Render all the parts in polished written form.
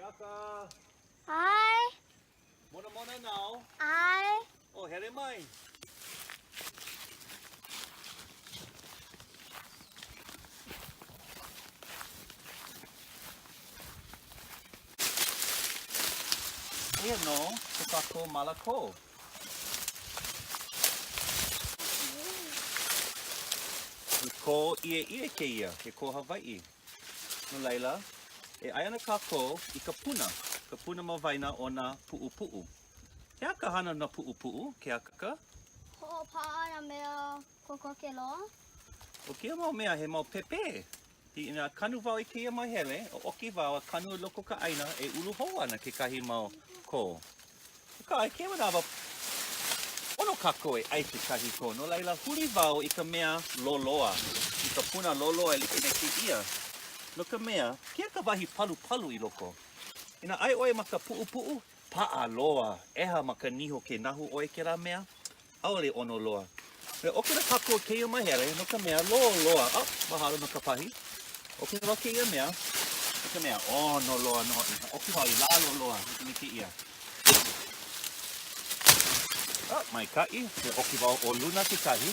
Keaka! ʻAe. Monamona nāu? ʻAe. O, hele mai. Eia nō ko kākou māla kō. He kō ʻieʻie kēia, he kō Hawaiʻi. No laila, e ʻai ana kākou i ka puna, ka puna ma waena o nā puʻupuʻu. He aha ka hana o nā puʻupuʻu, Keaka? Hoʻopaʻa nā mea kokoke loa. ʻO kēia mau mea, he mau pēpē. Inā kanu wau i kēia mahele, o ʻoki wau a kanu i loko o ka ʻāina, e ulu hou ana kekahi mau kō. Akā, i kēia manawa, pono kākou e ʻai kekahi kō, no laila, huli wau i ka mea loloa, i ka puna loloa e like me kēia, no ka mea, kēia ka wahi palupalu i loko. Inā ʻai ʻoe ma ka puʻupuʻu, paʻa loa, ʻeha ma ka niho ke nahu ʻoe kēlā mea. ʻAʻole ʻono loa. E ʻoki ana kākou i kēia mahele no ka mea loloa. Oh, mahalo no ka pahi. ʻOki wau kēia mea no ka mea ʻono loa nō hoʻi. ʻOki wau i lalo loa like me kēia. Oh, maikaʻi. E ʻoki wau ʻo luna kekahi.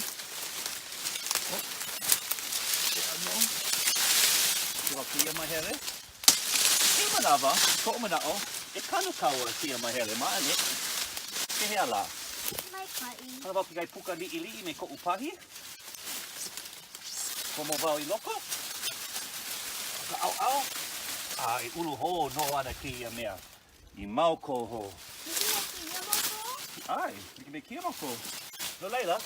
Oh, ke ʻano. ʻOki wau kēia mahele. Kēia manawa, i koʻu manaʻo, e kanu kāua i kēia mahele ma ʻaneʻi. Pehea lā? Maikaʻi. Hana wau kekahi puka liʻiliʻi me koʻu pahi. Komo wau i loko o ka ʻaoʻao, a e ulu hou nō ana kēia mea i mau kō hou. Like me kēia mau kō? ʻAe, like me kēia mau kō. No laila,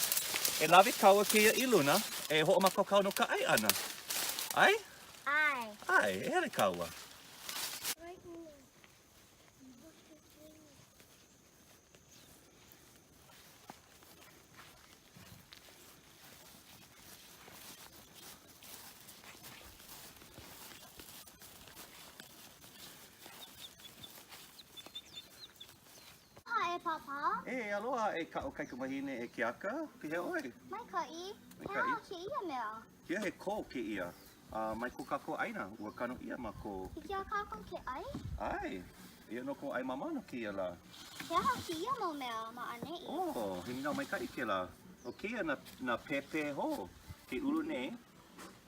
e lawe kāua kēia i luna e hoʻomākaukau no ka ʻai ʻana. ʻAe? ʻAe. ʻAe, e hele kāua. Aloha e Pāpā. E, aloha e kaʻu kaikamahine e Keaka. Pehea ʻoe? Maikaʻi. He aha kēia mea? Kēia he kō kēia. A mai ko kākou ʻāina, ua kanu ʻia ma ko. Hiki iā kākou ke ʻai? ʻAe. Eia nō ko ʻai māmā no kēia lā. He aha kēia mau mea ma ʻaneʻi? Oh, he nīnau maikaʻi kēlā. ʻO kēia nā, nā pēpē hou ke ulu nei.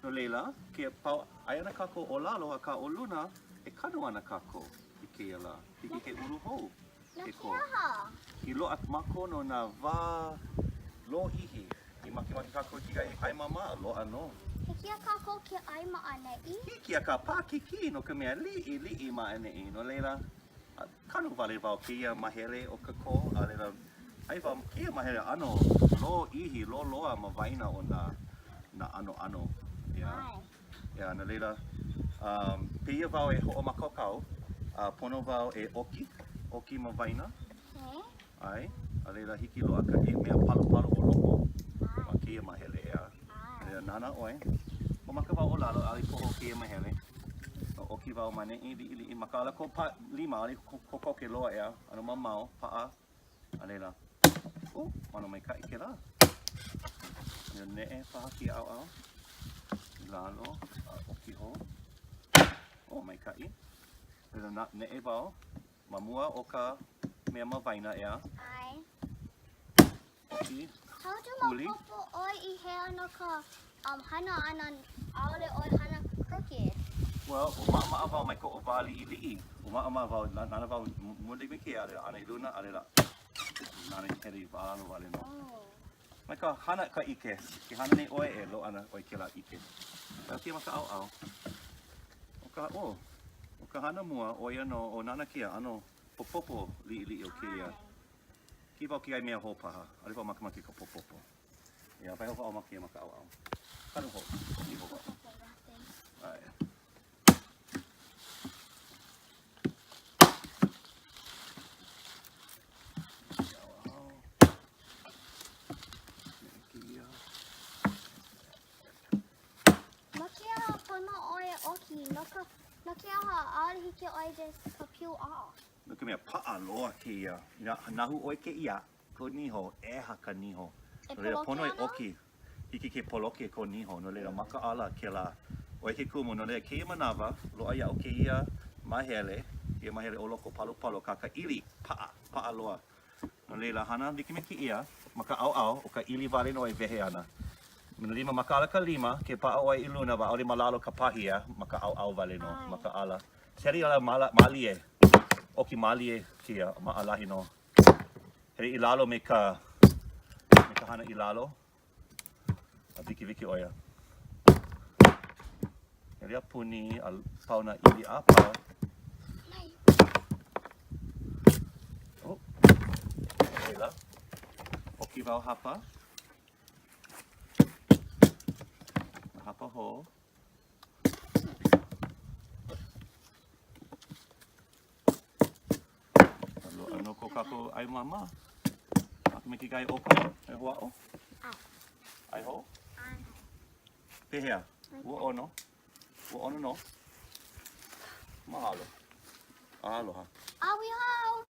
No laila, ke pau ʻai ana kākou ʻo lalo, akā ʻo luna, e kanu ana kākou i kēia lā. Hiki ke ulu hou ke kō. No ke aha? I loaʻa mākou no nā wā lōʻihi. I makemake kākou i kekahi ʻai māmā, loaʻa nō. Hiki iā kākou ke ʻai ma ʻaneʻi? Hiki, akā paʻakikī no ka mea liʻiliʻi ma ʻaneʻi. No laila, kanu wale wau kēia mahele o ka kō, a laila, ʻai wau kēia mahele ʻano lōʻihi, loloa ma waena o nā, nā ʻanoʻano. ʻEā. ʻEā, no laila, um, pēia wau e hoʻomākaukau, a pono wau e ʻoki, ʻoki ma waena. ʻAe, a laila hiki loaʻa ka mea palupalu o loko ma kēia mahele, ʻeā. A laila nānā ʻoe, hoʻomaka wau o lalo, ʻaʻole poho kēia mahele. ʻOki wau ma ʻaneʻi liʻiliʻi, makaʻala kou pa lima, ʻaʻole kokoke loa, ʻeā, ʻano mamao, paʻa, a laila, uh, ʻano maikaʻi kēlā. A laila neʻe paha kēia ʻaoʻao i lalo, a ʻoki hou. Oh, maikaʻi. A laila neʻe wau Ma mua o ka mea ma waena, ʻeā? ʻAe. ʻOki. How do maopopo ʻoe i hea no ka um, hana ʻana ʻaʻole ʻoe hana crooked? Well, ʻo maʻamaʻa wau mai koʻu wā liʻiliʻi. ʻO maʻamaʻa wau, nānā wau muli me ke a laila i luna, a laila nānā i hele i lalo wale nō. Oh. Mai ka hana ka ʻike. Ke hana nei ʻoe e loaʻa ana ʻoe kēlā ʻike. Aia kēia ma ka ʻaoʻao. ʻO ka, oh, ʻo ka hana mua, ʻo ia nō, ʻo nānā kēia ʻano popopo liʻiliʻi o kēia. Kī wau kekahi mea hou paha. ʻAʻole wau makemake i ka popopo. Yeah, waiho wau ma kēia ma ka ʻaoʻao. Kanu hou. ʻOki hou wau. ʻAe. No ke aha pono ʻoe e ʻoki? No ka, no ke aha ʻaʻole hiki ʻoe just ka peel off? No ka mea, paʻa loa kēia. Inā nahu ʻoe kēia, kou niho, ʻeha ka niho. E No laila, poloke pono e ana? ʻoki. Hiki ke poloke kou niho, no laila, makaʻala kēlā. ʻO ia ke kumu, no laila, kēia manawa, loaʻa iaʻu kēia mahele. Kēia mahele o loko palopalo kā ka ʻili paʻa, paʻa loa. No laila, hana like me kēia ma ka ʻaoʻao, ʻo ka ʻili wale nō e wehe ana. No laila, makaʻala ka lima, ke paʻa ʻoe i luna, ʻaʻole ma lalo ka pahi, ʻeā, ma ka ʻaoʻao wale nō, makaʻala. Hele ala mālie, ʻoki mālie kēia, maʻalahi nō. Hele i lalo me ka, me ka hana i lalo. A wikiwiki ʻo ia. Hele a puni, a pau nā ʻili a pau. Oh. Laila, ʻoki wau hapa. Hapa hou. Loaʻa nō ko kākou ʻai māmā. Makemake i ka ʻai ʻōpala e hoʻāʻo? ʻAe. ʻAe hou? ʻAe. Pehea? Ua ʻono? Ua ʻono nō? Mahalo. Aloha. A we hou!